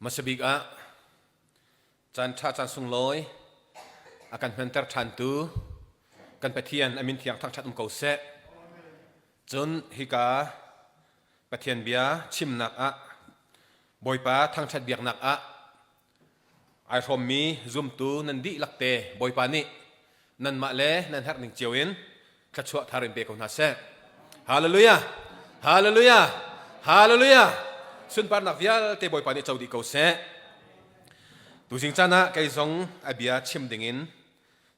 Hmasa bik ah caan ṭha caan sunglawi a kan hmanter ṭhantu kan Pathian a min thiang thangṭhat um ko seh. Cun hika Pathian bia chimnak ah Bawipa thangṭhat biaknak ah ai hrawmmi zumtu nan dihlak te Bawipa nih nanmah le nan herh ning cio in thluachuah thar in pe ko hna seh. Hallelujah! Hallelujah! Hallelujah! Sunparnak vialte Bawipa nih co dih ko seh. Tuzing caan ah kei zong a bia chim dingin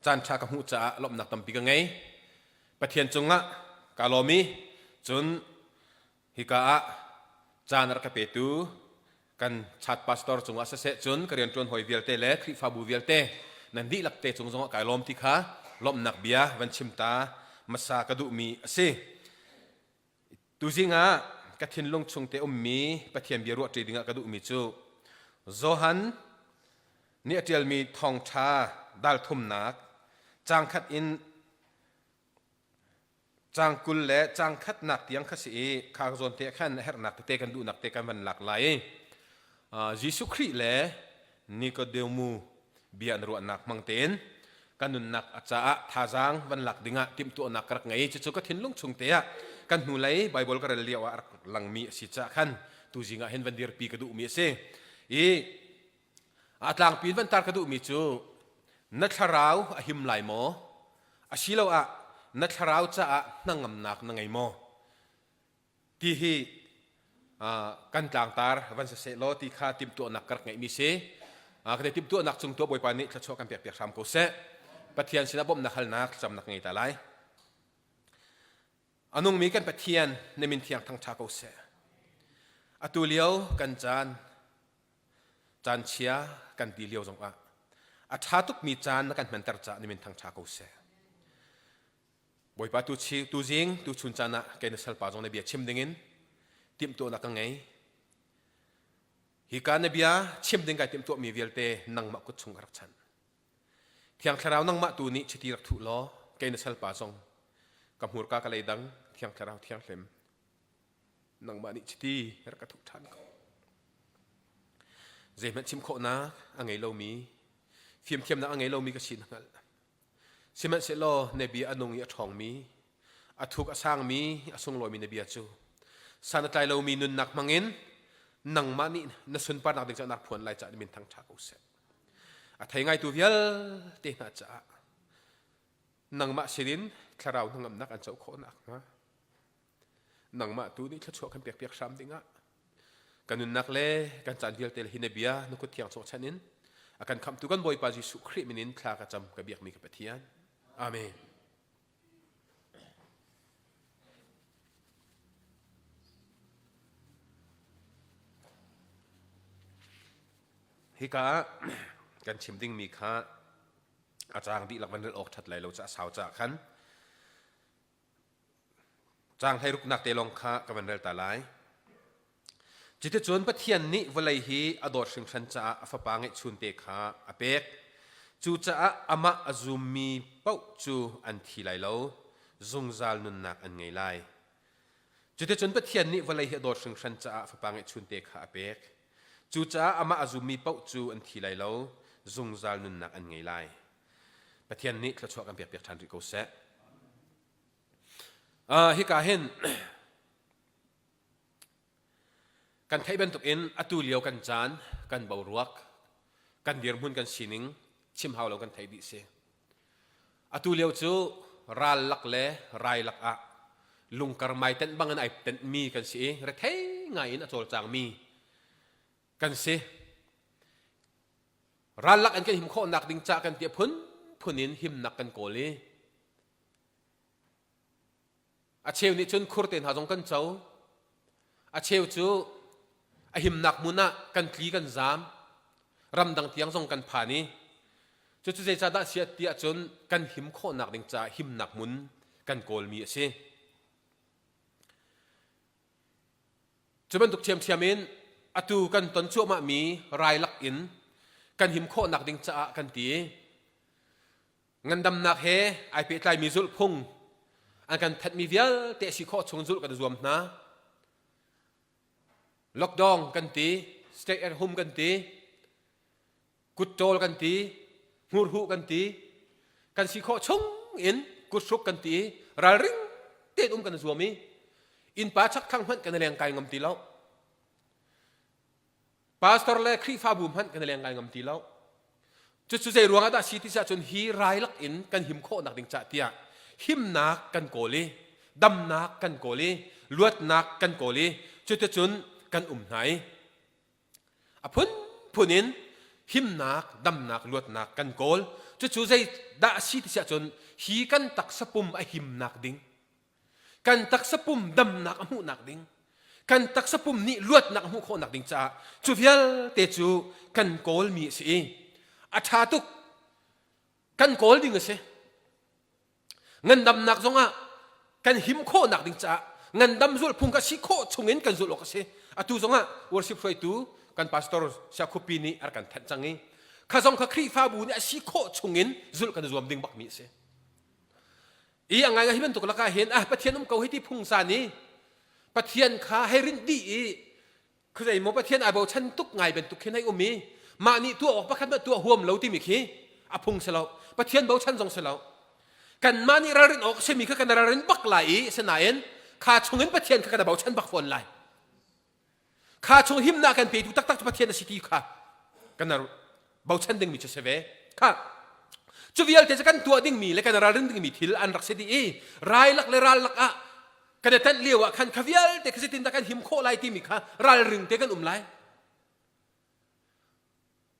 caan ṭha ka hmuh caah lawmhnak tampi ka ngei. Pathian cungah kaa lawm i cun Hika ah caan a rak ka petu kan chat pastor cungah siseh cun ka rianṭuan hawi vialte le Khrihfabu vialte nan dihlak te cung zongah kai lawm ti kha lawmhnak bia van chim ta hmasa ka duhmi a si. Tuzing ah ka thinlung chung te ummi Pathian bia ruahṭi dingah ka duhmi cu Johan nih a ṭialmi thawngṭha dal thumnak caang khat in Caang 20 le caang khatnak tiang kha si i kha zawn te khan a herhnak tete kan duhnak te kan van lak lai i Jesuh Khrih le Nikodemu bia an ruahnak hmang tein kan nunnak a caah thazaang van lak dingah timhtuahnak ka rak ngei. Cucu ka thinlung chung te ah kan hnulei Bible ka rel lio ah rak langmi a si caah khan tuzing ah hin van dirpi ka duhmi a si. I A tlangpi in van tar ka duhmi cu na thlarau a him lai maw? Asiloah na thlarau caah hnangamnak na ngei maw? Ti hi kan tlangtar van si seh law ti kha timhtuahnak ka rak ngeihmi si. Ka te timhtuahnak cung tuah Bawipa nih thluachuah kan pek piak hram ko seh. Pathian sinah bawmhnak halnak thlacamnak ngei ta lai. A nungmi kan Pathian na min thiang thangṭha ko seh. Atu lio kan caan caan chia kan ti lio zongah a ṭha tukmi caan na kan hmanter caah na min thangṭha ko seh. Bawipa tu chi tuzing tuchun caan ah kei na salpa zong na bia chim dingin timhtuahnak ka ngei. Hika na bia chim ding kai timhtuahmi vialte nangmah kut chung ka rak chanh. Thiang Thlarau nangmah tu nih chiti rak thuh law kei na salpa zong ka hmurka ka leidang Thiang Thlarau thianghlim nangmah nih chiti rak ka thuh ṭhan ko. Zeihmanh chim khawhnak a ngei lomi fimthiamnak a ngei lomi ka si na hngalh. Sihmanhsehlaw na bia a nung i a ṭhawngmi a thuk a sangmi a sunglawimi na bia cu san a tlai lomi nunnak hmangin nangmah nih na sunparnak ding caah nak phuan lai caah na min thangṭha ko seh. A thei ngaitu vialte hna caah nangmah sinin thlarau hnangamnak an co khawh nakhnga nangmah tu nih thluachuah kan pekpiak hram dingah kan nunnak le kan caan vialte le hi na bia na kut thiang chawhchan in a kan khamhtu kan Bawipa Jesuh Khrih min in thla ka cam ka biakmi ka Pathian. Amen. Hika ah kan chim dingmi kha a caang dihlak van rel awk ṭhat lai lo caah sau caah khan caang hleiruknak te lawng kha ka van rel ta lai. Cuticun Pathian nih vawlei hi a dawt hringhran caah a fapa ngeihchunte kha a pek. Cucaah amah a zummi paoh cu an thi lai lo, zungzal nunnak an ngei lai. Cuticun Pathian nih vawlei hi a dawt hringhran caah fapa ngeihchunte kha a pek. Cucaah amah a zummi paoh cu an thi lai lo, zungzal nunnak an ngei lai. Pathian nih thluachuah kan pekpiak ṭhan rih ko seh. Uh, hika hin kan theih bantukin atu lio kan caan, kan boruak, kan dirhmun kan sining chim hau lo kan theih dih si. Atu lio cu ral lak le rai lak ah lungkar mai tenh bang in ai tenhmi kan si i rethei ngai in a cawlcangmi kan si. Ral lak in kan him khawhnak ding ca kan ti a phunphun in himnak kan kawl i a cheu nih cun khur te hna zong kan co. A cheu cu a himnak hmun ah kan tli kan zaam. Ramdang tiang zong kan phan i cucu zeicahdah a si ti ahcun kan him khawhnak ding caah himnak hmun kan kawlmi a si. Cu bantuk ṭhiamṭhiam in atu kan ton cuahmahmi rai lak in kan him khawhnak ding caah kan ti. Ngandamnak he ai pehtlaimi zulhphung an kan thanhmi vialte a si khawh chung zulh kan i zuam hna. Lockdown kan ti. Stay at home kan ti. Kut ṭawl kan ti. Hmurhuh kan ti. Kan si khawh chung in kuthruk kan ti. Ralring tein um kan zuam i innpa chakthlang hmanh kan i leng kai ngam ti lo. Pastor le Khrihfabu hmanh kan i leng ngai ngam ti lo. Cucu zei ruangah dah si ti si ahcun hi rai lak in kan him khawhnak ding cah tiah himnak kan kawl i damnak kan kawl i luatnak kan kawl i cuticun kan um hna i a phunphun in himnak damnak luatnak kan kawl. Cucu zei dah a si ti si ahcun hi kan taksa pum a himnak ding kan taksa pum damnak a hmuhnak ding kan taksa pum nih luatnak a hmuh khawhnak ding caah cu vialte cu kan kawlmi a si i a ṭha tuk kan kawl ding a si. Ngandamnak zongah kan him khawhnak ding caah ngandam zulhphung kha si khawh chungin kan zulh awk a si. Atu zongah worship hruaitu kan pastor Siakhupi nih a rak kan thanh cang i kha zong kha Khrihfabu nih a si khawh chungin zulh kan zuam ding bakmi a si. I a ngai hi bantuk lakah hin ah Pathian um ko hi ti phung san i Pathian kha hei rinh dih i khuazei maw Pathian ai bochan tuk ngai bantuk khin hei um i mah nih tuah awk pakhat mah tuah huam lo timi khi a phung si lo. Pathian bochan zong si lo. Kanmah nih ralrin awk simi kha kan ralrin bak lai i asinain kha chungin Pathian kha kan bochan bak fawn lai. Kha chung himnak kan petu taktak cu Pathian a si ti kha kan bochan dingmi cu si ve. Kha cu vialte cu kan tuah dingmi le kan ralrin dingmi thil an rak si dih i rai lak le ral lak ah kan i tanh lio ah khan kha vialte kha zeitin dah kan him khawh lai timi kha ralring te kan um lai.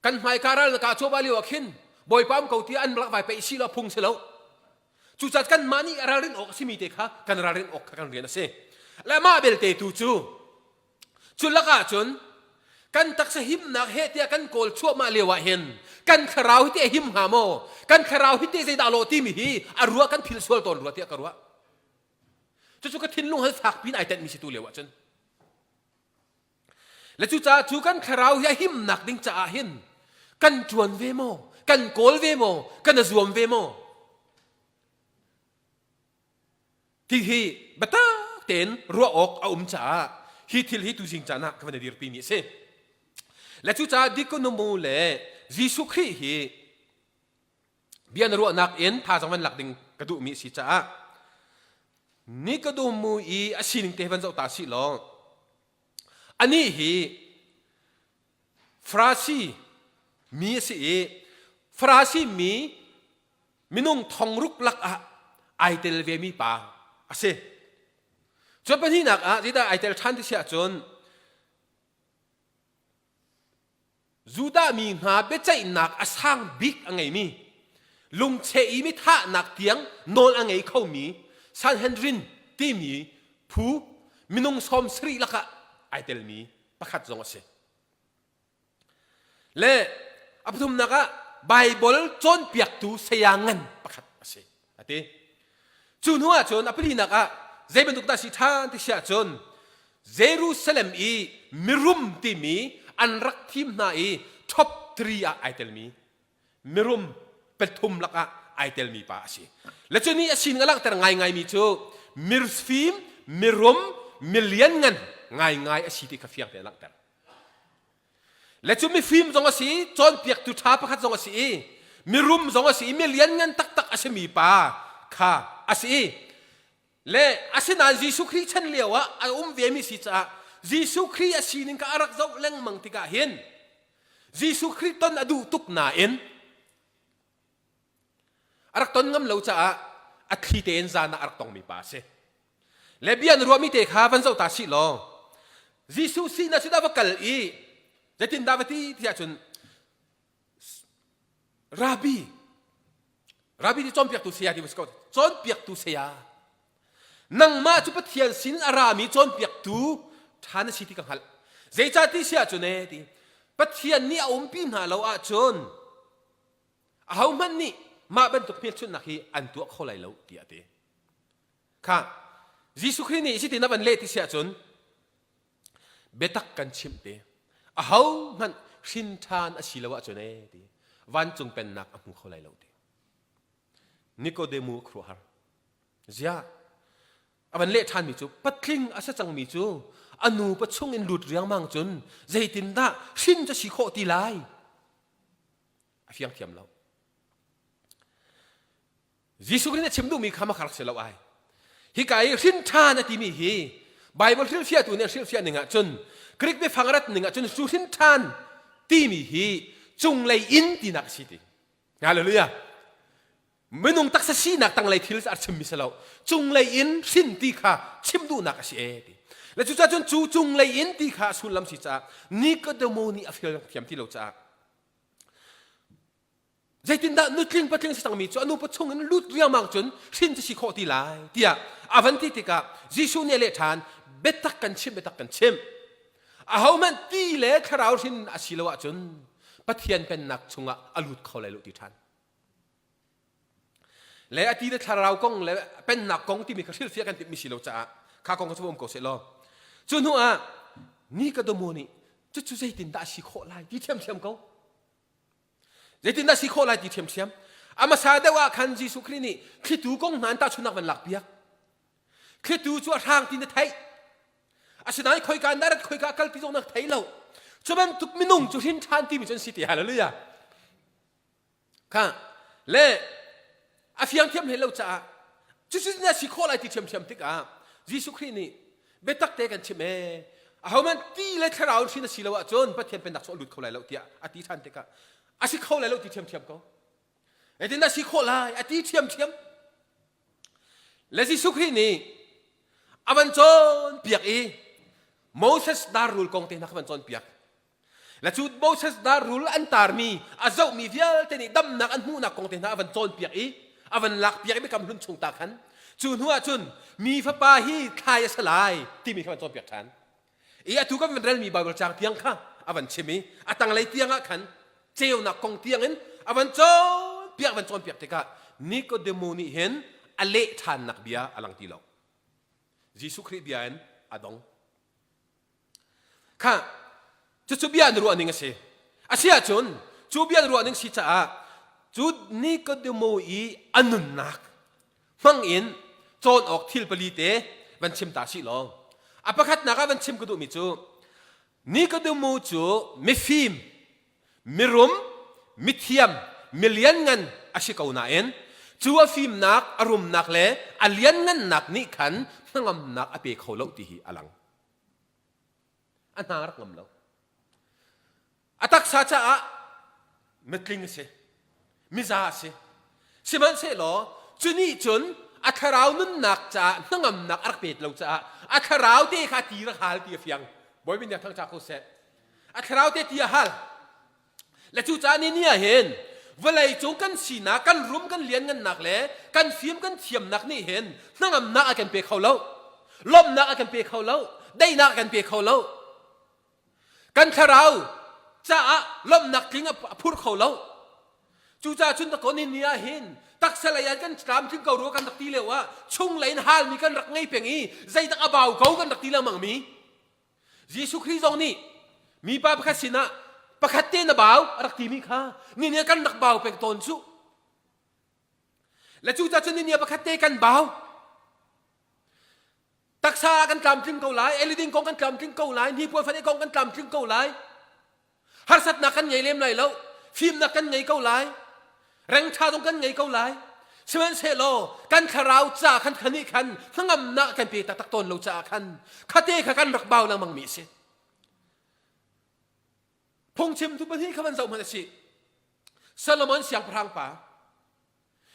Kan hmaika ral na kah cuahmah lio ah khin Bawipa um ko tiah an rak vai peih si lo phung si lo. Cucaah kanmah nih ralrin awk a simi te kha kan ralrin awk kha kan rian a si. Le mah belte tu cu cu lakah cun kan taksa himnak he tiah kan kawl chuahmah lio ah hin kan thlarau hi teh a him hnga maw? Kan thlarau hi teh zeidah lawh timi hi a ruah kan phil sual tawn rua tiah ka ruah. Cucu ka thinlung hal fak piin ai tenhmi si tu lio ah cun. Le cucaah cu kan thlarau hi a himnak ding caah hin kan ṭuan ve maw? Kan kawl ve maw? Kan a zuam ve maw? Ti hi biatak tein ruah awk a um caah hi thil hi tuzing caan ah ka van i dirpi mi a si. Le cucaah Dikonomo le Jesuh Khrih hi bia na ruahnak in thazaang van lak ding ka duhmi a si caah Nikodemu i a sining te van zoh ta sih law anih hi Farasi mi a si i Farasi mi minung thongruk lak ah ai tel ve mi pa a si. Cun pahnihnak ah zeidah ai tel ṭhan ti si ahcun Judah mi hna biaceihnak a sang bik a ngeimi, lungcheh i mithahnak tiang nawl a ngei khomi Sanhedrin timi phu minung sawm sarih lakah ai telmi pakhat zong a si. Le a pathumnak ah Baibal cawnpiaktu saya ngan pakhat a si a ti. Cu hnu ah cun a palinak ah zei bantuk dah si ṭhan ti si ahcun Jerusalem i mirum timi an rak thim hna i top 3 ah ai telmi mirum pathum lakah ai telmi pa a si. Le cu nih a sining a langhter ngaingaimi cu mirfim, mirum, milianngan ngaingai a si ti kha fiang tein a langhter. Le cu mifim zong a si, cawnpiaktu ṭha pakhat zong a si i mirum zong a si i milianngan taktak a simi pa kha a si i le asinain Jesuh Khrih chan lio ah a um vemi si caah Jesuh Khrih a sining kha a rak zoh lengmang tikah hin Jesuh Khrih ton a duh tuk nain a rak ton ngam lo caah a thli tein zan ah a rak tongmi pa a si. Le bia na ruahmi te kha van zoh ta sih law Jesuh sinah cu dah va kal i zeitindah va ti ti ahcun Rabbi Rabbi ti cawnpiaktu saya ti va si ko cawnpiaktu saya nangmah cu Pathian sin a rami cawnpiaktu ṭha na si ti ka hngalh zeicah ti si ahcun e ti Pathian nih a umpi hna lo ahcun Ahohmanh nih mah bantuk hmelchunhnak hi an tuah kho lai lo tiah a ti. Kha Jesuh Khrih nih cutin a van leh ti si ahcun biatak kan chimh te ahohmanh hrin ṭhan a si lo ahcun ee ti vancung pennak a hmu kho lai lo ti. Nikodemu a khuaruahhar. Ziah? A van leh ṭhanmi cu patling a si cangmi cu a nu pa chung in lut riangmang cun zeitindah hrin cu si khawh ti lai? A fiang thiam lo. Jesuh Khrih nih a chim duhmi kha makha rak si lo ai. Hika i hrin ṭhan a timi hi Bible hrilhfiahtu nih a hrilhfiah ning ahcun Greek biafang rat ning ahcun cu hrin ṭhan timi hi cunglei in tinak a si ti. Hallelujah. Minung taksa sinak tanglei thil a chimmi si lo. Cunglei in hrin ti kha chim duhnak a si e ti. Le cucaah cun cu cunglei in ti kha a sullam si caah Nikodemo nih a fial thiam ti lo caah zeitindah nutling patling si cangmi cu a nupa chung in lut riangmang cun hrin cu si khawh ti lai tiah a van ti tikah Jesuh nih a leh ṭhan biatak kan chimh biatak kan chimh ahohmanh ti le thlarau hrin a si lo ahcun Pathian pennak chungah a lut kho lai lo ti ṭhan le a ti le thlarau kong le pennak kong timi kha hrilhfiah kan timhmi si lo caah kha kong kha cu um ko seh law cu hnu ah Nikodemo nih cucu zeitindah a si khawh lai ti ṭhiamṭhiam ko Zeitindah si khawh lai ti ṭhiamṭhiam. A hmasa deuh ah khan Jesuh Khrih nih thlitu kong hna an tahchunhnak van lakpiak. Thlitu cu a hrang ti na theih. Asinain khoika in dah rat khoika kal ti zong na thei lo. Cu bantuk minung cu hrin ṭhan timi cu an si ti hallelujah. Kha le a fiang thiam hlei lo caah cucu na si khawh lai ti ṭhiamṭhiam tikah Jesuh Khrih nih biatak te kan chim ee ahohmanh ti le thlarau hrin a si lo ahcun Pathian pennak cu a lut kho lai lo tiah a ti ṭhan tikah a si kho lai lo ti ṭhiamṭhiam ko zeitin dah si khawh lai a ti ṭhiamṭhiam le Jesuh Khrih nih a van cawnpiak i Moses dar rul kong te hna kha van cawnpiak Le cu Moses dar rul an tarmi a zohmi vialte nih damnak an hmuhnak kong te hna a van cawnpiak i a van lakpiak i biakam hlun chung ta khan cu hnu ah cun mi fapa hi thlai a si lai timi kha van cawnpiak ṭhan i atu kan van relmi Bible caang tiang kha a van chim i a tanglei tiang ah khan ceunak kong tiang in a van cawnpiak van cawnpiak tikah Nikodemo nih hin a leh ṭhannak bia a lang ti lo Jesuh Khrih bia in a dong Kha cucu bia na ruah ning a si. A si ahcun cu bia na ruah ning si caah cu Nikodemo i a nunnak hmang in cawn awk thil pali te van chim ta sih law a pakhatnak ah van chim ka duhmi cu Nikodemo cu mifim mirum mithiam milianngan a si ko nain cu a fimnak a rumnak le a lianngannak nih khan hnangamnak a pe kho lo ti hi a lang A hna rak ngam lo. A taksa caah mitling a si. Miza a si. Sihmanhsehlaw cu nih cun a thlarau nunnak caah hnangamnak a rak pet lo caah a thlarau te kha ti rak hal ti a fiang. Bawi min thang ko seh. A thlarau te ti a hal. Le cucaah ni ni ah hin vawlei cung kan sinak, kan rum, kan lianngannak le kan fim kan thiamnak nih hin hnangamnak a kan pe kho lo. Lawmhnak a kan pe kho lo. Daihnak a kan pe kho lo. Kan thlarau caah lawmhnak tling a phur kho lo. Cucaah cun ka ni ni ah hin taksa lei ah kan tlamtling ko rua kan rak ti lio ah chung lei in halmi kan rak ngei peng i zeidak a bau ko kan rak ti lengmang mi Jesuh Khrih zong nih mipa pakhat sinah pakhat te na bau a rak timi kha ni nih kan rak bau peng tawn cu. Le cu cun ni pakhat te kan bau. Taksa ah kan tlamtling ko lai, eliding kong kan tlamtling ko lai, hnipuan fan kong kan tlamtling ko lai. Harsatnak kan ngei lem lai lo, fimnak kan ngei ko lai, reng ṭha zong kan ngei ko lai. Sihmanhsehlaw kan thlarau ca khan khan nih khan hnangamnak kan pe taktak tawn lo caah khan khate kha kan rak bau lengmang mi a si. Phungchimtu pahnih kha van zoh hmanh a si. Solomon siangpahrang pa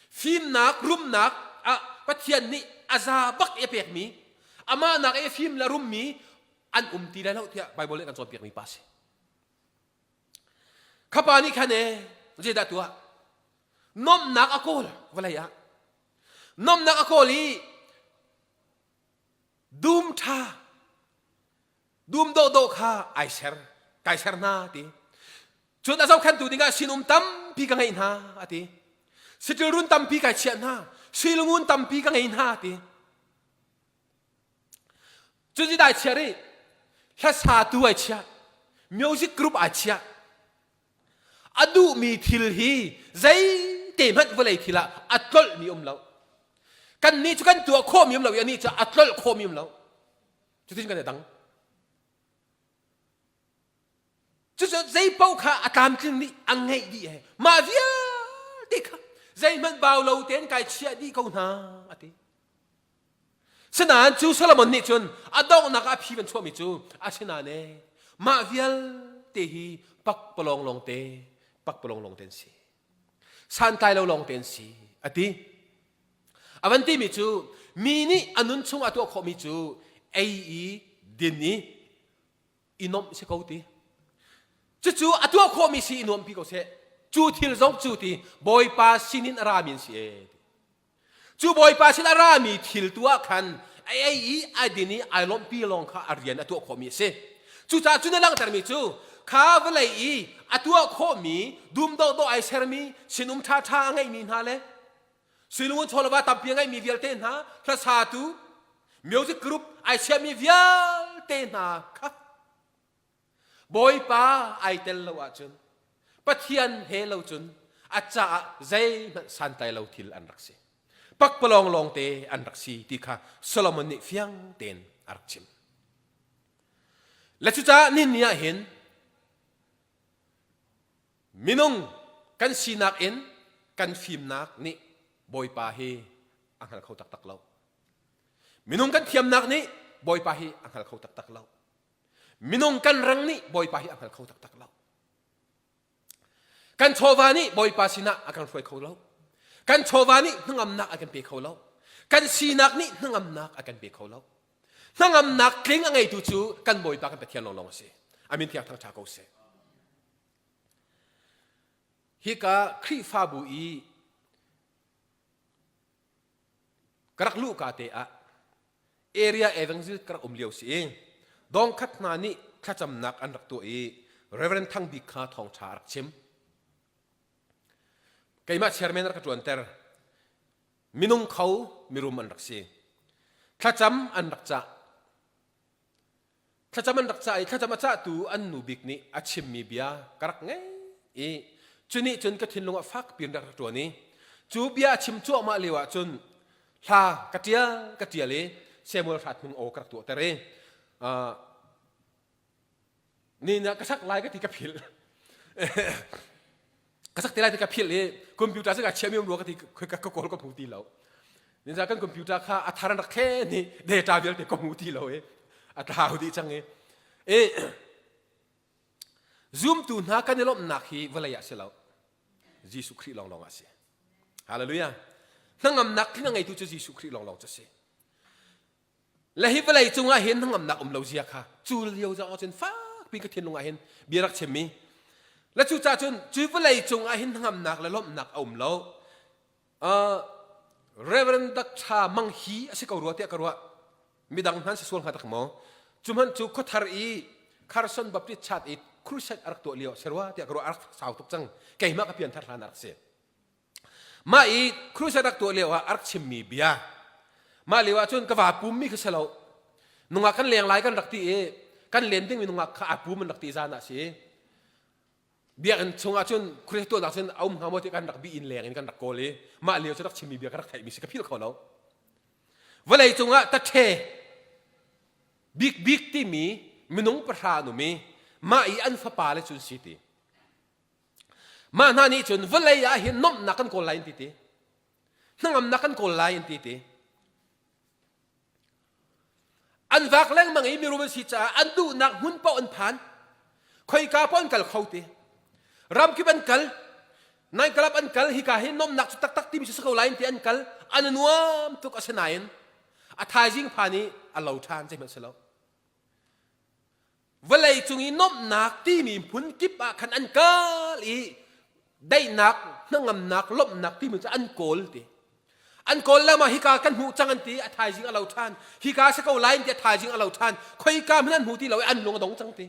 fimnak rumnak ah Pathian nih a za bak i a pekmi amah nak i fim le rummi an um ti lai lo tiah Bible nih kan cawnpiakmi pa si. Kha pa nih khan e zeidah tuah nomnak a kawl vawlei ah nomnak a kawl i dum ṭha dum dawhdawh kha ai ser kai ser hna ti cun a zohkhenhtu dingah sinum tampi ka ngeih hna a ti sitil run tampi kai chiah hna suilungun tampi ka ngei hna ti cun dai chiah rih hlasatu ai chiah music group ai chiah A duhmi thil hi zeite hmanh vawlei thil ah a tlolhmi um lo. Kannih cu kan tuah khawhmi um lo i anih cu a tlolh khawhmi um lo. Cutin kan i dang. Cucu zeipaoh kha a tlamtling nih a ngeih dih he mah vialte kha zeihmanh bau lo tein kai chiah dih ko hna a ti. Sinain cu Solomon nih cun a donghnak ah a phi van chuahmi cu asinain ee mah vialte hi pakpalawng lawngte pakpalawng lawngte an si. Santlai lo lawngte an si a ti. A van timi cu mi nih a nun chung a tuah khawhmi cu ei i din i i nuamh si ko ti. Cucu a tuah khawhmi si i nuampi ko seh. Cu thil zong cu ti Bawipa sinin a rami an si ee. Cu Bawipa sin a rami thil tu ah khan a ei i a din i ai lawmhpi lawng kha a rian a tuah khawhmi a si. Cucaah cu na langhtermi cu kha vawlei i a tuah khawhmi dum dawhdawh ai sermi sinum ṭhaṭha a ngeihmi hna le suilungun chawlava tampi a ngeihmi vialte hna hlasatu music group ai chiahmi vialte hna kha Bawipa ai tel lo ahcun Pathian he lo cun a caah zeihmanh santlai lo thil an rak si. Pakpalawng lawngte an rak si ti kha Solomon nih fiang tein a rak chim. Le cucaah nin ni ah hin minung kan sinak in kan fimnak nih Bawipa hi a hngal kho taktak lo. Minung kan thiamnak nih Bawipa hi a hngal kho taktak lo. Minung kan rang nih Bawipa hi a hngal kho taktak lo. Kan chawva nih Bawipa sinah a kan hruai kho lo. Kan chawva nih hnangamnak a kan pe kho lo. Kan sinak nih hnangamnak a kan pe kho lo. Hnangamnak tling a ngeitu cu kan Bawipa kan Pathian lawnglawng a si. Amin thiang thangṭha ko seh. Hika Khrihfabu i ka rak luhka te ah area evangelist ka rak um lio si i dongkhat hna nih thlacamnak an rak tuah i Reverend Thang Bik kha thawngṭha a rak chim. Keimah chairman rak ka ṭuanter. Minung kho mirum an rak si. Thlacam an rak cah. Thlacam an rak cah i thlacam a cahtu an nu bik nih a chimmi bia ka rak ngei i cu nih cun ka thinlung ah fak piin rak ṭuan i cu bia a chim cuahmah lio ah cun hla ka ṭial ka ṭial i Samuel Hrat Hmung aw ka rak tuahter i ni na ka sak lai ka ti ka philh ka sak te lai ti ka philh i computer cu ka chiahmi um rua ka ti ka kawl ka hmu ti lo ninza kan computer kha a thar an rak thlen i data vialte ka hmu ti lo i a tlau dih cang i e zumtu hna kan i lawmhnak hi vawlei ah si lo Jesuh Khrih lawnglawng ah si hallelujah hnangamnak tling a ngeitu cu Jesuh Khrih lawnglawng cu si Le hi vawlei cungah hin hnangamnak um lo zia kha cu lio zong ah cun fakpi ka thinlung ah hin bia rak chimmi. Le cucaah cun cu vawlei cungah hin hnangamnak le lawmhnak a um lo. Uh, Reverend Dr. Mang Hi a si ko rua tiah ka ruah. Midang hman si sual hnga tak maw? Cu hmanh cu khuathar i Carson Baptist Church i crusade a rak tuah lio si rua tiah ka ruah a rak sau tuk cang. Keimah ka pianthar hlan a rak si. Mah i crusade rak tuah lio ah a rak chimmi bia. Mah lio ah cun ka va pummi kha si lo. Nungak kan leng lai kan rak ti i kan len dingmi nungak kha aa pum an rak ti zan ah si. Biakinn chungah cun crusade tuahnak cun a um hnga maw ti kan rak bi in leng in kan rak kawl i mah lio cu rak chimmi bia ka rak theihmi si ka philh kho lo. Vawlei cungah tathe bikbik timi minung pahra an um i mah i an fapa le cun si ti. Mah hna nih cun vawlei ah hin nuamhnak kan kawl lai an ti ti. Hnangamnak kan kawl lai an ti ti. An vak lengmang i mirum an si caah an duhnak hmun paoh an phan. Khoika paoh an kal kho ti. Ramkip an kal. Night club an kal hika hi nuamhnak cu taktak timi cu si ko lai an ti an kal. An nuam tuk asinain a thaizing phan i a lo ṭhan zeihmanh si lo. Vawlei cung i nuamhnak timi hmun kip ah khan an kal i daihnak, hnangamnak, lawmhnak timi cu an kawl ti. An kawl lengmang hika kan hmuh cang an ti, a thaizing a lo ṭhan. Hika si ko lai an ti, a thaizing a lo ṭhan. Khoika hmanh an hmu ti lo i an lung a dong cang ti.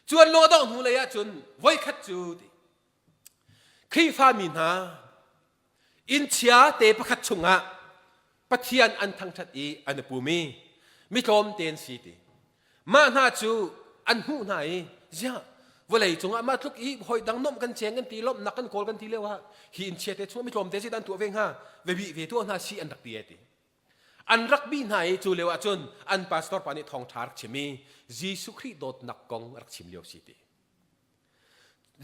Cu an lung a dongh hnu lei ah cun voikhat cu ti. Khrihfami hna Innchia te pakhat chungah Pathian an thangṭhat i an i pum i mi tlawmte an si ti. Mah hna cu an hmuh hna i ziah! Vawlei cungah mah tluk i hawi dang nomh kan cheng kan ti lawmhnak kan kawl kan ti lio ah hi inn chia te chung mi tlawmte si dan tuah ve hnga ve bih ve tuah hna si an rak ti e ti. An rak bih hna i cu lio ah cun an pastor pa nih thawngṭha rak chim i Jesuh Khrih dawtnak kong rak chim lio si ti.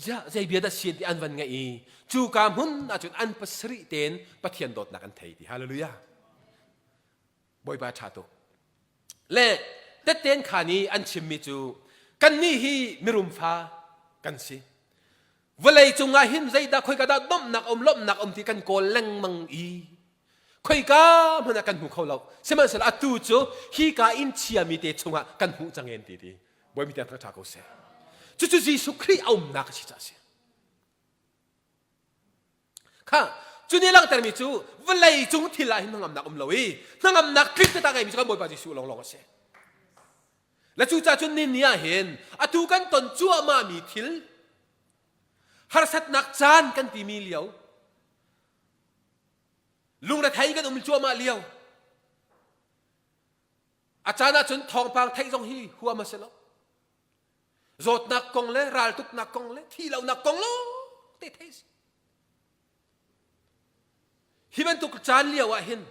Ziah zei bia dah sian ti an van ngaih i cu ka hmun ahcun an pasarih tein Pathian dawtnak an thei ti. Hallelujah. Bawipa ṭha tuk. Le tetten khan i an chimmi cu kannih hi mirum fa kan si. Vawlei cungah hin zeidah khoika dah domhnak um lawmhnak um ti kan kawl lengmang i khoika hmanh ah kan hmu kho lo. Sihmanhsehlaw atu cu hika inn chiami te chungah kan hmuh cang en ti ti. Bawi mi tiang ṭha ko seh. Cucu Jesuh Khrih a umnak a si caah a si. Kha cu nih langhtermi cu vawlei cung thil ah hin hnangamnak um lo i hnangamnak tling taktak ngeimi cu kan Bawipa Jesuh lawnglawng a si. Le cucaah cun ni ni ah hin atu kan ton cuahmahmi thil harsatnak caan kan timi lio lungrethei kan um cuahmah lio a caan ah cun thawngpang theih zong hi huam a si lo. Zawtnak kong le raltuknak kong le thihlohnak kong lawng te thei si. Hi bantuk caan lio ah hin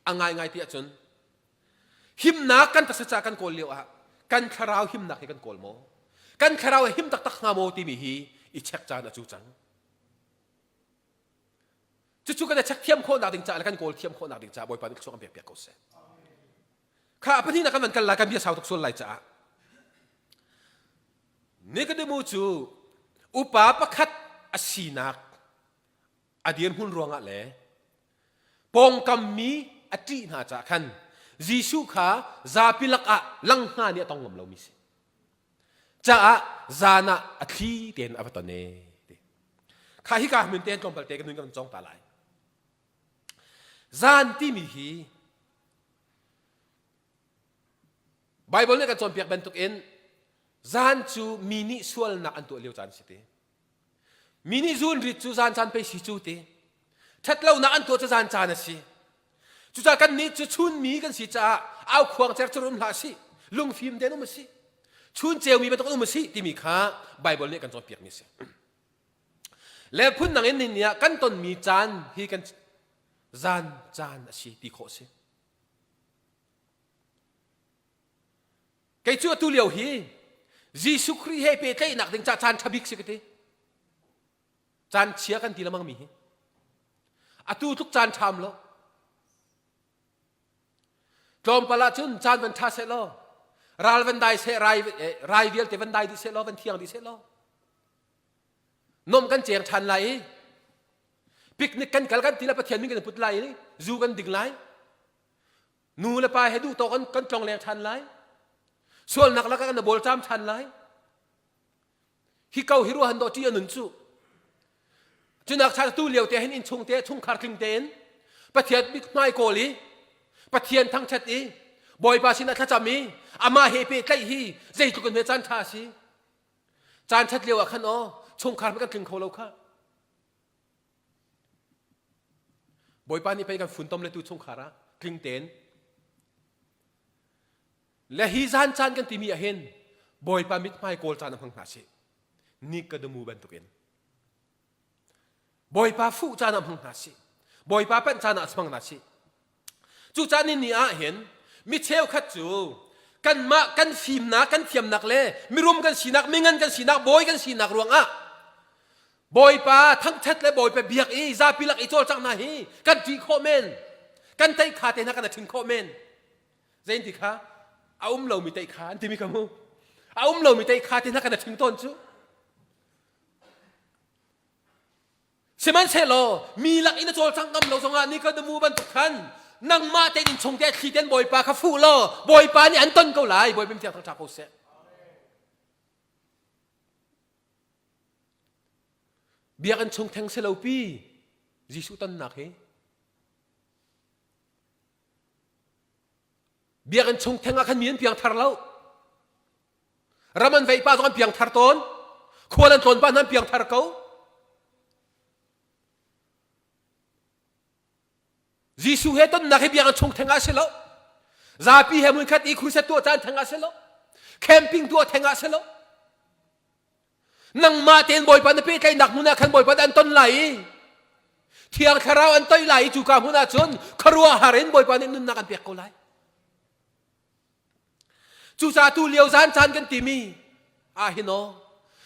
a ngaingai ti ahcun himnak kan taksa ca kan kawl lio ah kan thlarau himnak hi kan kawl maw? Kan thlarau a him taktak hnga maw timi hi i check caan a cu cang. Cucu kan i check thiam khawhnak ding caah le kan kawl thiam khawhnak ding caah Bawipa nih thluachuah kan pek piak ko seh. Kha a pahnihnak kan van kal lai kan bia sau tuk sual lai caah Nikodemu cu upa pakhat a sinak a dirhmun ruangah le pawngkam mi a ṭih hna caah khan Jesuh kha zapi lakah lang hna nih a tong ngam lomi si. Caah zan ah a thli tein a va ton e. Kha hika hmun tein tlawmpal te kan nun kan cawng ta lai. Zan timi hi Baibal nih kan cawnpiak bantukin zan cu mi nih sualnak an tuah lio caan si ti. Mi nih zun rit cu zan caan pei si cu ti. Ṭhatlonak an tuah cu zan caan a si. Cucaah kannih cu chun mi kan si caah aukhuang cercur um hlah sih, lungfim tein um a si. Chun ceumi bantuk um a si timi kha Baibal nih kan cawnpiakmi a si. Le phundang in ni ah kan tonmi caan hi kan zan caan a si ti khawh a si. Kei cu atu lio hi Jesuh Khrih he pehtlaihnak ding ca caan ṭha bik si ka ti. Caan chia kan ti lemang mi hi. Atu tluk caan ṭham lo. Tlawmpal ah cun caan van ṭha seh law, ral van dai seh, rai, eh, rai vialte van dai dih seh law, van thiang dih seh law. Nom kan cheng ṭhan lai i picnic kan kal kan ti le Pathian min kan put lai i zu kan ding lai. Nu le pa he duh tawk kan, kan tlong leng ṭhan lai. Sualnak lakah kan bawl ṭam ṭhan lai. Hi ko hi ruahan dawh ṭi a nun cu. Cunak cha tu lio te hin inn chung te chungkhar tling tein Pathian mithmai kawl i Pathian thangṭhat i Bawipa sinah thlacam i amah he pehtlaih hi zeitluk in hme caan ṭha a si. Caan ṭhat lio ah khan aw chungkhar kan tling kho lo kha. Bawipa nih pei kan funtom le tu chungkhar ah tling tein le hi zan caan kan timi ah hin Bawipa mithmai kawl caan a hmang hna sih. Nikodemu bantukin Bawipa fuh caan ah hmang hna sih. Bawipa panh caan ah hmang hna sih. Cucaah ni ni ah hin mi cheukhat cu kanmah kan fimnak, kan thiamnak le mirum kan sinak, mingan kan sinak, bawi kan sinak ruangah Bawipa thangṭhat le Bawipa biak i zapi lak i cawlcangh hna hi kan ṭih khawh men. Kan teih kha te hna kan ṭhin khawh men. Zein ti kha a um lomi teih kha an timi kha mu. A um lomi teih kha te hna kan ṭhing tawn cu. Sihmanhsehlaw mi lak in a cawlcangh ngam lo zongah Nikodemu bantuk khan nangmah tein innchung te thli ten Bawipa kha fuh law Bawipa nih an ton ko lai. Bawipa thiang thangṭha ko seh. Biakinn chung theng si lo pi Jesuh tonnak hi Biakinn chung theng ah khan mi an piang thar lo. Ram an vei pa zong an piang thar tawn. Khual an tlawn pa hna an piang thar ko. Jesuh he tonnak hi biakinn chung theng ah si lo. Zapi he hmunkhat i crusade tuah caan theng ah si lo. Camping tuah theng ah si lo. Nangmah tein Bawipa na pehtlaihnak hmun ah khan Bawipa an ton lai i Thiang Thlarau an toi lai i cuka hmun ah cun khuaruahhar in Bawipa nih nunnak an pek ko lai. Cucaah tu lio zan caan kan timi ah hin aw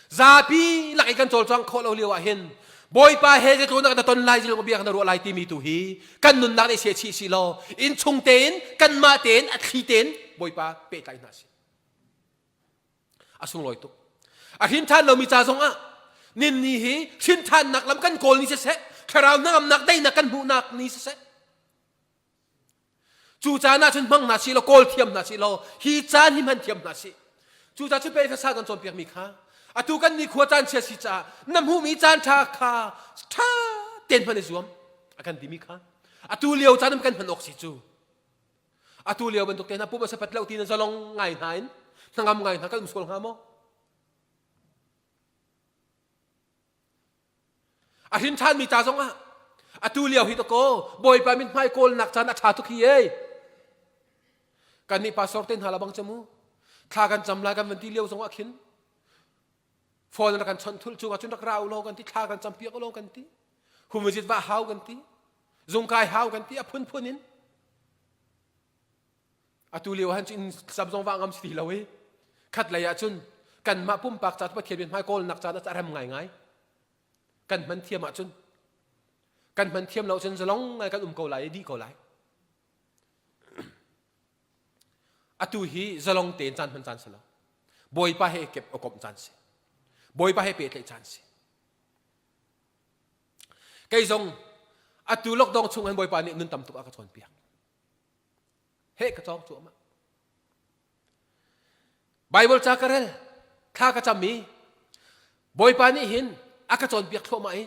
zapi lak i kan cawlcang khawh lo lio ah hin Bawipa he zeitluk na ton lai zeitluk bia na ruah lai timi tu hi kan nunnak nih sia chih si law innchung tein kanmah tein a thli tein Bawipa pehtlai hna si. A sunglawi tuk. A hrin ṭhan lomi ca zong ah ninni hi hrin ṭhannak lam kan kawl ni siseh thlarau hnangamnak daihnak kan hmuhnak ni siseh Cu caan ah cun hmang hna sih law kawl thiam hna sih law hi caan hi hman thiam hna sih. Cu ca cu pei fasa kan cawnpiakmi kha atu kan ni khua caan chia si caah na hmuhmi caan ṭha kha ṭha tein hman i zuam a kan timi kha atu lio caan kan hman awk si cu atu lio bantuk te hna pum a sapat lo ti na zalong ngai hna in hnangam ngai hna kan um sual hnga maw A hrin ṭhanmi ca zongah atu lio hi dakaw Bawipa mithmai kawlnak caan a ṭha tuk hi ei. Kannih pastor te hna la bang camu thla kan cam lai kan van ti lio zongah khin phone rak kan chawnh thul cungah cun rak ra u law kan ti thla kan cam piak u law kan ti humazit va hau kan ti zungkai hau kan ti a phunphun in Atu lio han cu inn sam zong vah ngam si ti lo i khat lei ah cun kanmah pumpak ca Pathian min hmai kawlnak caan ah a rem ngaingai. Kan hman thiam ahcun kan hman thiam lo cun zalong ngai kan um ko lai i dih ko lai. Atu hi zalong tein caan hman caan si lo. Bawipa he kep a komh caan si. Bawipa he pehtlaih caan si. Kei zong atu lockdown chung hin Bawipa nih nun tam tuk a ka cawnpiak. Heh ka cawng cuahmah. Bible ca ka rel, thla ka cam i Bawipa nih hin a ka cawnpiak thluahmah i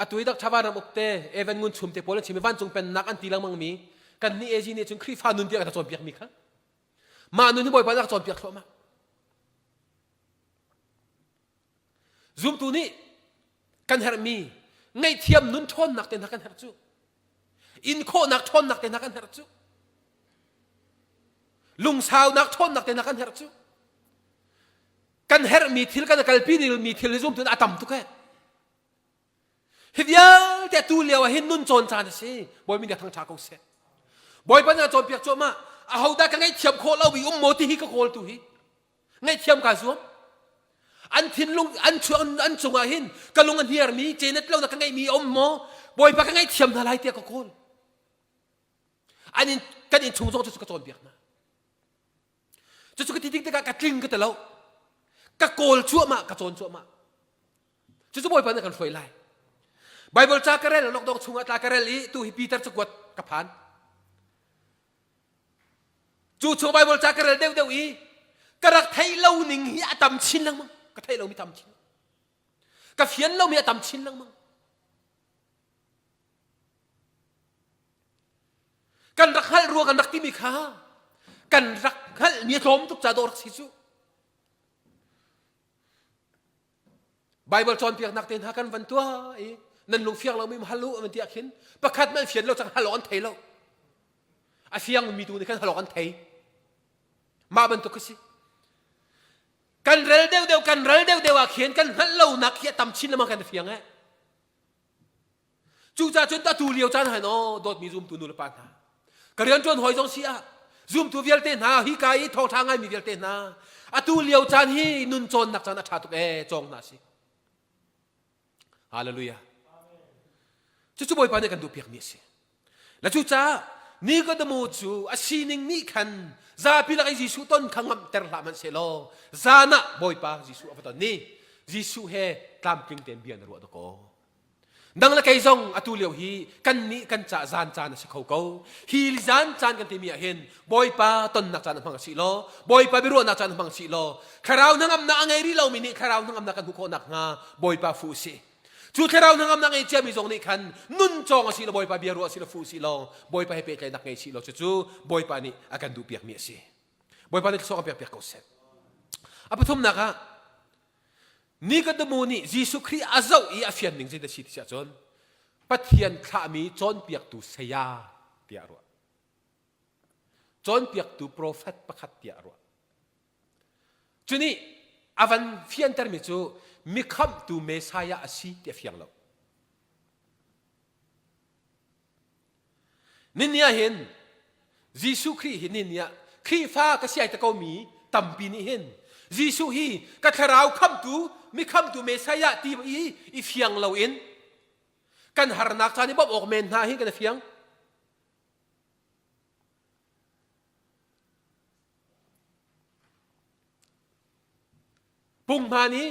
atu i Dr. Vanram uk te Evan Ngun Chum te pawl an chim i vancung pennak an ti lengmang mi kan nih AG nih cun Khrihfa nun tiah ka cawnpiak mi kha mah nun hi Bawipa nih a ka cawnpiak thluahmah. Zumtu nih kan herhmi ngaihthiam nun ṭhawnnak te hna kan herh cu. In khawhnak ṭhawnnak te hna kan herh cu. Lungsaunak ṭhawnnak te hna kan herh cu. Kan herhmi thil kan kalpi mi thil hi zumtu a tam tuk he. Hi vialte tu lio ah hin nun cawn caan a si. Bawi min thang ṭha ko seh. Bawipa nih a cawnpiak cuahmah. Ahodah ka ngaihthiam khawh lo mi um maw ti hi ka kawl tu hi. Ngaihthiam kaa zuam. An thinlung an chuang an cungah hin ka lung a hniarmi cenet lo na ka ngeihmi a um maw? Bawipa ka ngaihthiam hna lai tiah ka kawl. An in kan inn chung zong cu ka cawnpiak hna. Cucu ka ti tik tikah ka tling ka ti lo. Ka kawl cuahmah ka cawn cuahmah. Cucu Bawipa nih kan hruai lai. Bible ca ka rel lockdown chungah tla ka rel i tu hi Peter cakuat ka phan. Cu chung Bible ca ka rel deuhdeuh i ka rak theih lo ning hi a tam chin lengmang. Ka theih lomi tam chin. Ka fian lomi a tam chin lengmang. Kan rak hngalh rua kan rak timi kha kan rak hngalhmi a tlawm tuk ca dawh rak si cu. Bible cawnpiaknak te hna kan van tuah i nan lung fiang lomi hal u an ti ah khin pakhat man fian lo cang hal awk an thei lo. A fiang mi tu nih khan hal awk an thei. Mah bantuk khi si. Kan rel deuhdeuh kan rel deuhdeuh ah khin kan hngalh lonak hi a tam chin lengmang kan fiang eh. Cucaah cun atu lio caan han aw dawtmi zumtu nu le pa hna ka rianṭuan hawi zong si ah zumtu vialte hna hi ka i thawngṭha ngaimi vialte hna atu lio caan hi nun cawnnak caan a ṭha tuk ee cawng hna si Hallelujah cucu Bawipa nih kan duhpiakmi a si le cucaah Nikodemo cu a sining nih khan zapi lak i Jesuh ton kha ngamhter hlah hmanh sehlaw zan ah Bawipa Jesuh a va ton ni Jesuh he tlamtling tein bia na ruah dakaw Nang le kei zong atu lio hi kan nih kan cah zan caan a si kho ko. Hi zan caan kan timi ah hin Bawipa tonnak caan a hmang si law, Bawipa biaruahnak caan a hmang si law, thlarau hnangamnak a ngei rih lomi nih thlarau hnangamnak kan hmuh khawh nakhnga Bawipa fuh si. Cu thlarau hnangamnak ngei ciami zong nih khan nun cawng a si law Bawipa bia ruah si law fuh si law, Bawipa he pehtlaihnak ngei si law cucu Bawipa nih a kan duhpiakmi a si. Bawipa nih thluachuah kan pekpiak ko seh. A pathumnak ah Nikodemu nih Jesuh Khrih a zoh i a fian ning zeidah si ti ahcun Pathian thlahmi cawnpiaktu saya tiah a ruah. Cawnpiaktu profet pakhat tiah a ruah. Cunih a van fiantermi cu mikhamhtu Messiah a si ti a fiang lo. Nini ah hin Jesuh Khrih hi nini ah Khrihfa ka siai te ko mi tampi nih hin Jesuh hi ka thlarau khamtu mi khamtu Messiah ti i i fiang lo in kan harnak caan i bawmh awk men hna hi kan i fiang. Punghman i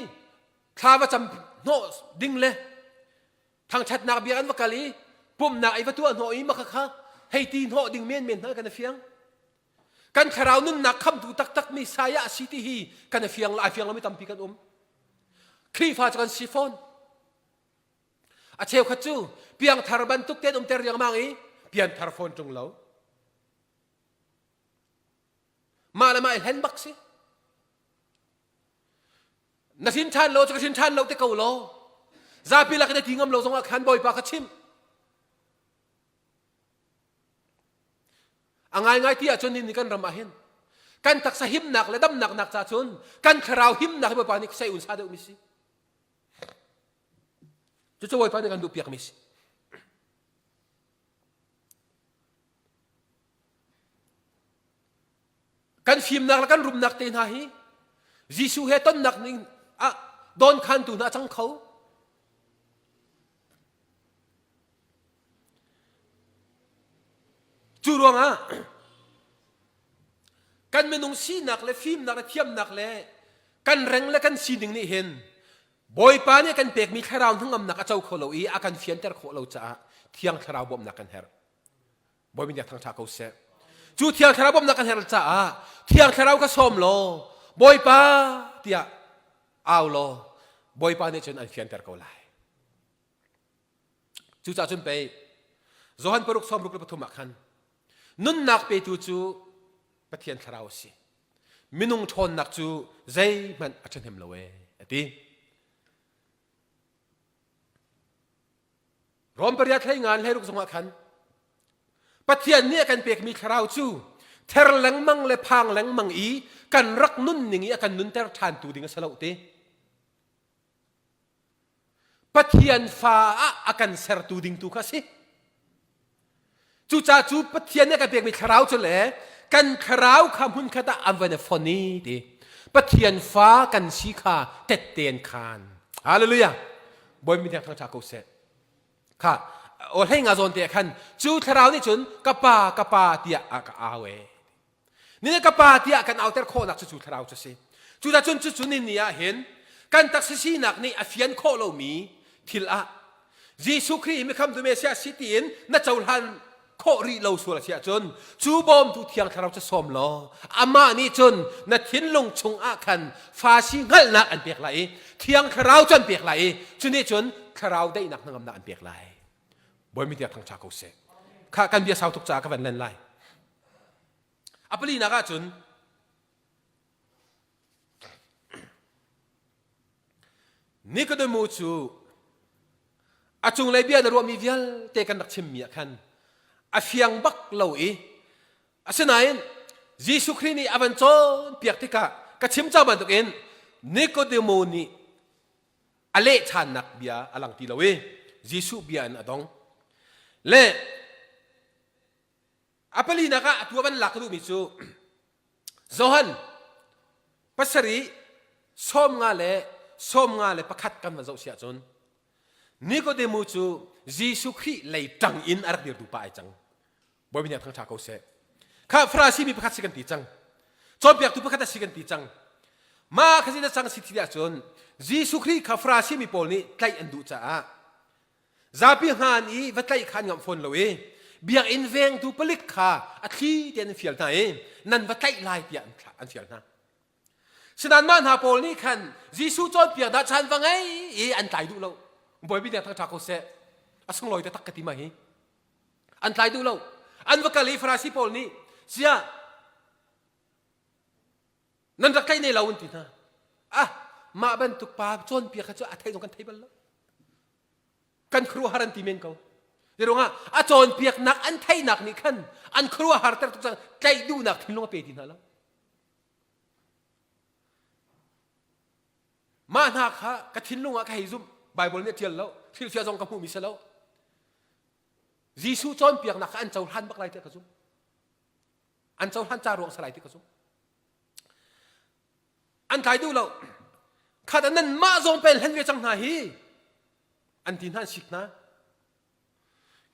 thla va cam hnawh ding le thangṭhatnak bia an va kal i pumhnak i va tuah hnawh i maka kha hei ti hnawh ding menmen hna kan i fiang. Kan thlarau nunnak khamtu taktak mi saya a si ti hi kan i fiang ai fiang lomi tampi kan um. Khrihfa cu kan si fawn. A cheukhat cu piangthar bantuk tein umter riangmang i pianthar fawn ṭung lo. Mah le mah i hlen bak si. Na hrin ṭhan lo cu ka hrin ṭhan lo te ko law. Zapi lak in na ti ngam lo zongah khan Bawipa kha chim. A ngaingai ti ahcun ni kan ram ah hin kan taksa himnak le damnak nak ca cun kan thlarau himnak hi Bawipa nih sei un sa deuh mi si. Cucu Bawipa nih kan duhpiak mi si. Kan fimnak le kan rumnak te hna hi Jesuh he tonnak ning ah dawnkhantu hna a cang kho. Cu ruangah kan minung sinak le fimnak le thiamnak le kan reng le kan sining nih hin Bawipa nih kan pekmi thlarau hnangamnak a co kho lo i a kan fianter khawh lo caah Thiang Thlarau bawmhnak kan herh. Bawi min thangṭha ko seh. Cu Thiang Thlarau bawmhnak kan herh caah Thiang Thlarau ka sawm law Bawipa tiah au law Bawipa nih cun an fianter ko lai. Cucaah cun pei Johan paruk sawm ruk le pathum ah khan nunnak petu cu Pathian Thlarau a si. Minung ṭhawnnak cu zeihmanh a ṭhahnem lo ee a ti. Rom pariat hlei ngan hlei ruk zongah khan Pathian nih a kan pekmi thlarau cu ther lengmang le phang lengmang i kan rak nunning i a kan nunter ṭhantu ding a si lo ti. Pathian fa ah a kan sertu ding tu kha a si. Cucaah cu Pathian nih a kan pekmi thlarau cu le kan thlarau kha hmunkhat ah an van i fon i ti. Pathian fa kan si kha tette an khan. Hallelujah. Bawi mi thangṭha ko seh. Kha o hlei nga zawn te khan cu thlarau nih cun ka pa ka pa tiah a ka au e. Ni ka pa tiah kan auter khawhnak cu cu thlarau cu si. Cudah cun cucu ni ni ah hin kan taksa sinak nih a fian khawh lomi thil ah Jesuh Khrih hi mikhamtu Messiah si tiin na cohlan khawh rih lo sual a si ahcun cu bawmtu thiang thlarau cu sawm law amah nih cun na thinlung chung ah khan fa si hngalhnak an pek lai i thiang thlarau cu an pek lai i cu nih cun thlarau daihnak hnangamnak an pek lai. Bawi mi tiang thangṭha ko seh. Kha kan bia sau tuk caah ka van len lai. A palinak ahcun Nikodemu cu a cunglei bia na ruahmi vialte kan rak chimmi ah khan a fiang bak lo i asinain Jesuh Khrih nih a van cawnpiak tikah ka chim cang bantukin Nikodemu nih a leh ṭhannak bia a lang ti lo i Jesuh bia in a dong. Le A palinak ah atu a van lak ka duhmi cu Johan pasarih 50 le 51 kan van zoh si ahcun Nikodemu cu Jesuh Khrih lei ṭang in a rak dirtu pa ai cang. Bawi nih thangṭha ko seh. Kha Farasi mi pakhat si kan ti cang. Cawnpiaktu pakhat a si kan ti cang. Mah kha na cang si ti ahcun Jesuh Khrih kha Farasi mi pawl nih tlaih an duh caah Zapi hngan i va tlaih kha an ngamh fawn lo i biakinn vengtu palik kha a thli tein an fial hna i nan va tlaih lai tiah an fial hna. Sinain mah hna pawl nih khan Jesuh cawnpiak dah caan va ngei i an tlai duh lo. Bawipi nih thangṭha ko seh. A sunglawi taktak ka ti ma hi. An tlai duh lo. An va kal i Farasi pawl nih siah nan rak tlaih ne lo an ti hna. Ah mah bantuk pa cawnpiak kha cu a theih zong kan thei bal lo. Kan khuaruahhar an ti men ko. Zeiruangah a cawnpiaknak an theihnak nih khan an khuaruahhar ter tuk cang tlaih duhnak thinlung a pe ti hna lo. Mah hna kha ka thinlung ah ka hei zumh. Bible nih a ṭial lo. Hrilhfiah zong ka hmuhmi si lo. Jesuh cawnpiaknak kha an cohlan bak lai tiah ka zumh. An cohlan ca ruang si lai ti ka zumh. An tlai duh lo. Khat nan mah zong pen hlen ve cang hna hi. An ti hna an sik hna.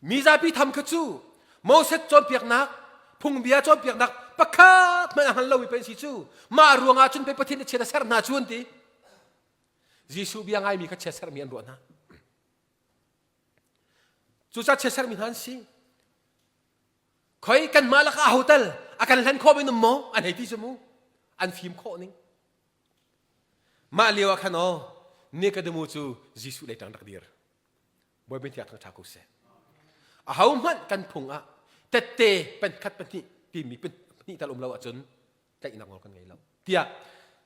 Mi zapi tham kha cu Moses cawnpiaknak, phungbia cawnpiaknak pakhat hmanh a hngal lomi pen si cu mah ruangah cun pei Pathian nih chiat a ser hna cu an ti. Jesuh bia ngaimi kha chiat sermi an ruah hna. Cucaah chiat sermi hna an si. Khoi kanmah lakah aho tal a kan hlen khawh men um maw? An hei ti cu mu. An fim khawh ning. Mah lio ah khan aw Nikodemu cu Jesuh lei ṭang rak dir. Bawipa thiang thangṭha ko seh. Aho hmanh kan phung ah tette penkhat pahnih timi pahnih tal um lo ahcun tlaihnak nawl kan ngei lo tiah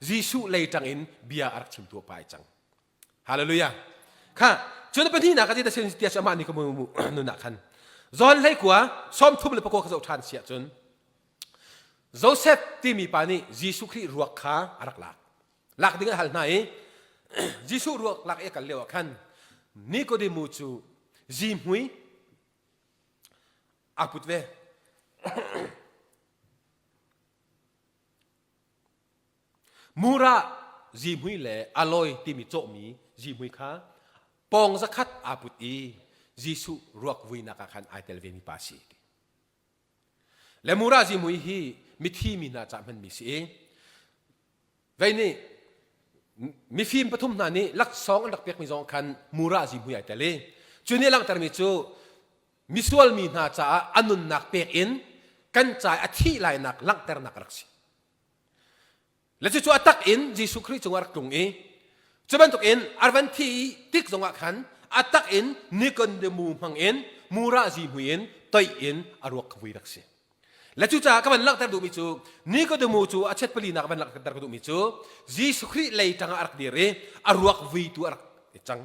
Jesuh lei ṭang in bia a rak chimtu pa ai cang. Hallelujah. Kha cun pahnihnak a ti tiah amah nih ka mu nun ah khan John hlei kua 34 ka zoh ṭhan si ahcun Joseph timi pa nih Jesuh Khrih ruak kha a rak lak. Lak ding a hal hna i Jesuh ruak lak i a kal lio ah khan Nikodemu cu zihmui aa put ve. Mura zihmui le aloi timi cawhmi zihmui kha pawng zakhat aa put i Jesuh ruak vuinak ah khan ai tel vemi pa a si. Le mura zihmui hi mithi mi hna ca hmanmi si i vei nih mifim pathum hna nih laksawng an rak pekmi zong khan mura zihmui ai tel i cu nih langhtermi cu misual mi hna caah a nunnak pek in kan ca a thih lainak langhternak a rak si. Le cucu a tak in Jesuh Khrih cungah rak tlung i cu bantukin a van thi i tik zongah khan a tak in Nikodemu hmang in mura zihmui in toih in a ruak kha vui rak si. Le cucaah ka van langhter duhmi cu Nikodemu cu a chet palinak van langhter ka duhmi cu Jesuh Khrih lei tangah a rak dir i a ruak vuitu a rak i cang.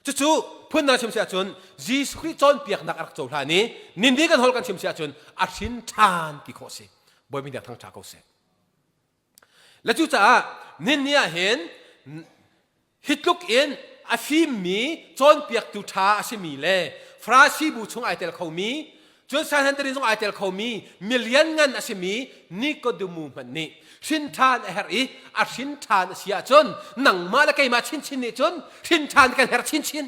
Cucu phun dang chim si ahcun Jesuh Khrih cawnpiaknak a rak cohlan i nindi kan holh kan chim si ahcun a hrin ṭhan ti khawh si. Bawi min thang ṭha ko seh. Le cucaah ninni ah hin hi tluk in a fimmi cawnpiaktu ṭha a simi le Farasi bu chung ai tel khomi cun Sanhedrin zong ai tel khomi milian ngan a simi Nikodemu hmanh nih hrin ṭhan a herh i a hrin ṭhan a si ahcun nangmah le keimah chinchin nih cun hrin ṭhan kan herh chinchin.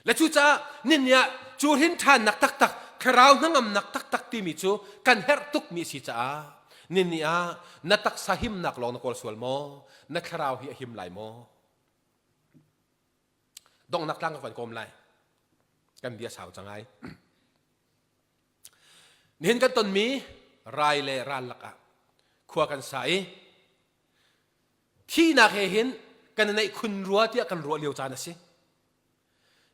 Le cucaah ninni ah cu hrin ṭhannak taktak thlarau hnangamnak taktak timi cu kan herh tukmi a si caah ninni ah na taksa himnak lawng na kawl sual maw? Na thlarau hi a him lai maw? Donghnak tlang ka van kawm lai. Kan bia sau cang ai. Nihin kan tonmi rai le ral lakah khua kan sa i Thihnak he hin kan i naih khun rua tiah kan ruah lio caan a si.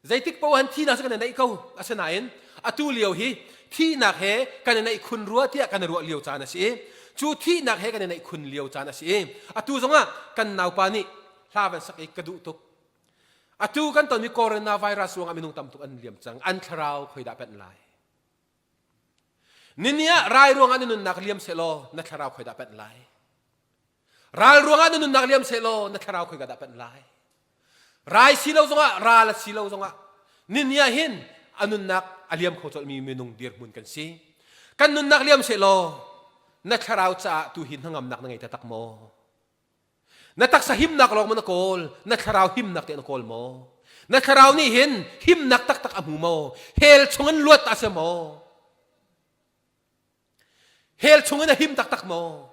Zeitik paoh han thihnak cu kan i naih ko. Asinain atu lio hi thihnak he kan i naih khun rua tiah kan i ruah lio caan a si i cu thihnak he kan i naih khun lio caan a si i atu zongah kan naupa nih hla van sak i ka duh tuk. Atu kan tonmi coronavirus ruangah minung tam tuk an liam cang. An thlarau khoi dah panh lai? Nini ah rai ruangah na nunnak liam sehlaw na thlarau khoi dah panh lai? Ral ruangah na nunnak liam sehlaw na thlarau khoi dah panh lai? Rai si lo zongah ral a si lo zongah nini ah hin a nunnak a liam kho colhmi minung dirhmun kan si. Kan nunnak liam sehlaw na thlarau caah tu hi hnangamnak na ngei taktak maw? Na taksa himnak lawng maw na kawl? Na thlarau himnak teh na kawl maw? Na thlarau nih hin himnak taktak a hmu maw? Hell chungin luat a si maw? Hell chungin a him taktak maw?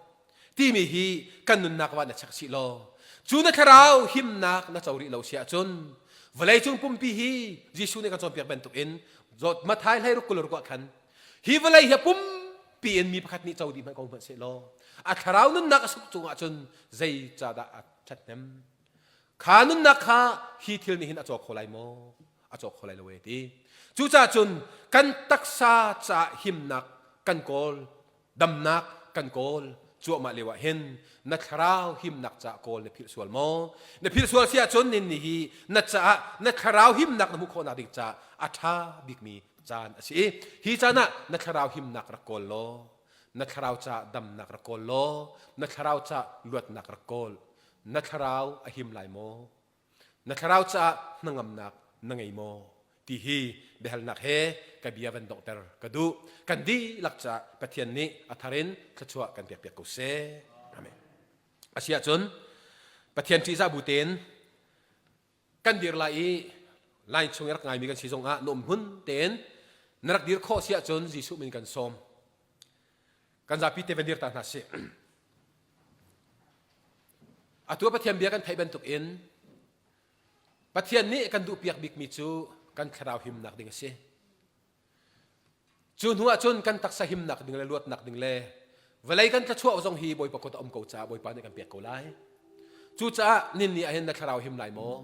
Timi hi kan nunnak va na check sih law cu na thlarau himnak na co rih lo si ahcun vawleicung pumpi hi Jesuh nih kan cawnpiak bantukin Matthai hlei ruk kul ruk ah khan Hi vawlei hi pumpi in mi pakhat nih co dih hmanh ko hmanh sehlaw a thlarau nunnak a suk cungah cun zei cadah a ṭhathnem? Kha nunnak kha hi thil nih hin a caw kho lai maw? A caw kho lai lo e ti. Cucaah cun kan taksa caah himnak kan kawl, damnak kan kawl cuahmah lio ah hin na thlarau himnak caah kawl na philh sual maw? Na philh sual si ahcun nin ni hi na caah na thlarau himnak na hmuh khawhnak ding caah a ṭha bikmi caan a si i hi caan ah na thlarau himnak rak kawl law na thlarau caah damnak rak kawl law na thlarau caah luatnak rak kawl. Na thlarau a him lai maw? Na thlarau caah hnangamnak na ngei maw? Ti hi biahalnak he ka bia van donghter ka duh. Kan dihlak caah Pathian nih a thar in thluachuah kan pekpiak ko seh. Amen. Asiahcun Pathian ṭihzah bu tein kan dir lai i line chung i rak ngaimi kan si zongah na um hmun tein na rak dir khawh si ahcun Jesuh min kan sawm. Kan zapi te van dir ta hna sih. Atu Pathian bia kan theih bantuk in Pathian nih kan duhpiak bikmi cu kan thlarau himnak ding a si. Cu hnu ah cun kan taksa himnak ding le luatnak ding le vawlei kan thluachuah zong hi Bawipa kut a um ko caah Bawipa nih kan pek ko lai. Cucaah nin ni ah hin na thlarau him lai maw?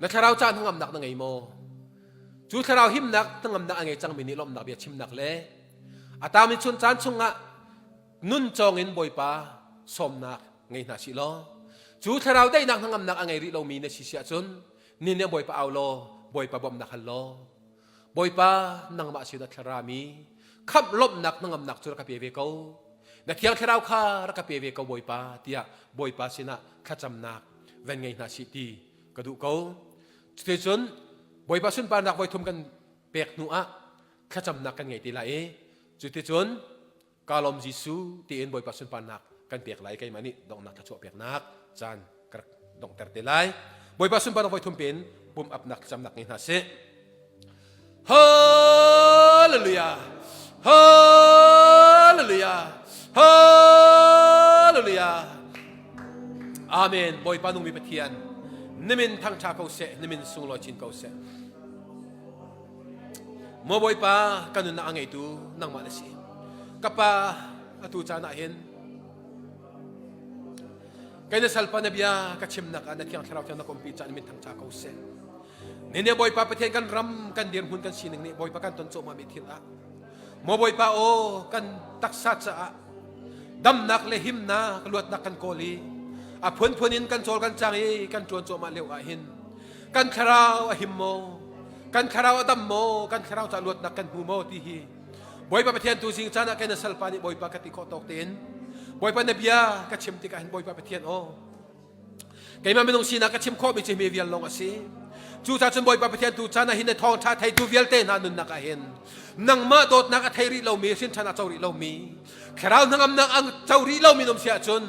Na thlarau ca hnangamnak na ngei maw? Cu thlarau himnak hnangamnak a ngei cangmi nih lawmhnak bia chimnak le a tami chun caan chungah nun cawng in Bawipa sawmnak ngei hna sih law cu thlarau daihnak hnangamnak a ngei rih lomi na si si ahcun nin nih Bawipa au law Bawipa bawmhnak hal law Bawipa nangmah sin a thlarami khamh lawmhnak hnangamnak cu rak ka pe ve ko na thiang thlarau kha rak ka pe ve ko Bawipa tiah Bawipa sinah thlacamnak van ngei hna sih ti ka duh ko cuticun Bawipa sunparnak voithum kan pek hnu ah thlacamnak kan ngei te lai i cuticun Ka lawm Jesuh tiin Bawipa sunparnak kan pek lai keimah nih donghnak thluachuah peknak caan ka rak donghter te lai. Bawipa sunparnak voi thum pen pum apnak thlacamnak ngei hna sih. Hallelujah! Hallelujah! Hallelujah! Amen. Bawipa nungmi Pathian, nimin thangṭha ko seh, nimin sunglawi chin ko seh. Maw Bawipa, ka nunnak a ngeitu nangmah na si. Ka pa, atu caan ah hin kei na salpa na bia ka chimnak ah na thiang thlarau thiang na kompi caan min thangcha ko seh. Nene Bawipa Pathian kan ram kan dirhmun kan sining nih Bawipa kan ton cawhmah mi thil ah Maw Bawipa aw kan taksa caah damnak le himnak luatnak kan kawl i a phunphun in kan cawl kan cang i kan ṭuan cuahmah lio ah hin kan thlarau a him maw kan thlarau a dam maw kan thlarau ca luatnak kan hmu maw ti hi Bawipa Pathian tu zing caan ah kei na salpa nih Bawipa ka ti khawh tawk tein Bawipa na bia ka chim tikah hin Bawipa Pathian aw keimah minung sinak ka chim khawhmi cu mi vial lawng a si cucaah cun Bawipa Pathian tu caan ah hin na thawngṭha theitu vialte hna nunnak ah hin nangmah dawtnak a thei rih lomi hrinṭhan a co rih lomi thlarau hnangamnak an co rih lomi um si ahcun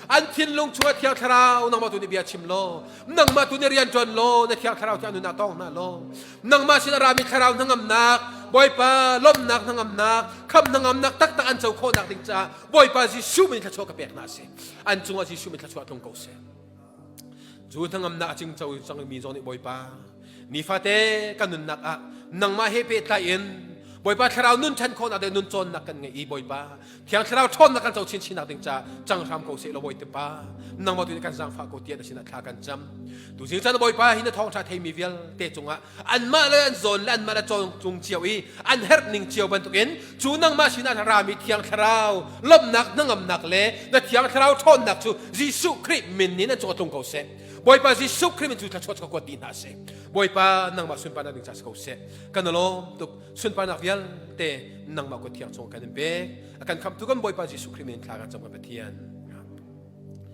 an thinlung chungah thiang thlarau nangmah tu nih bia chim law nangmah tu nih rian ṭuan law na thiang thlarau cu an nun ah tawng hna law nangmah sin a rami thlarau hnangamnak Bawipa lawmhnak hnangamnak kham hnangamnak taktak an co khawhnak ding caah Bawipa Jesuh min thluachuah ka pek hna si an cungah Jesuh min thluachuah tlung ko seh cu hnangamnak a cingco cangmi zong nih Bawipa nifate kan nunnak ah nangmah he pehtlai in Bawipa thlarau nun ṭhan khawhnak le nun cawnnak kan ngeih i Bawipa Thiang Thlarau ṭhawnnak kan co chinchinnak ding ca cang hram ko seh law Bawipa nangmah tu nih kan zaangfah ko tiah na sinah thla kan cam tuzing caan Bawipa hi na thawngṭha theimi vialte cungah anmah le an zawn le anmah le cawn cung cio i an herh ning cio bantukin cu nangmah sinah rami Thiang Thlarau lawmhnak hnangamnak le na Thiang Thlarau ṭhawnnak cu Jesuh Khrih min in an cung a tlung ko seh Bawipa Jesuh Khrih min cu thluachuah cu ka kuat dih hna seh Bawipa nangmah sunparnak ding ca si ko seh kan lawm tuk sunparnak vialte nangmah kut thiang chung kan in pek a kan khamtu kan Bawipa Jesuh Khrih min thla kan cam kan Pathian.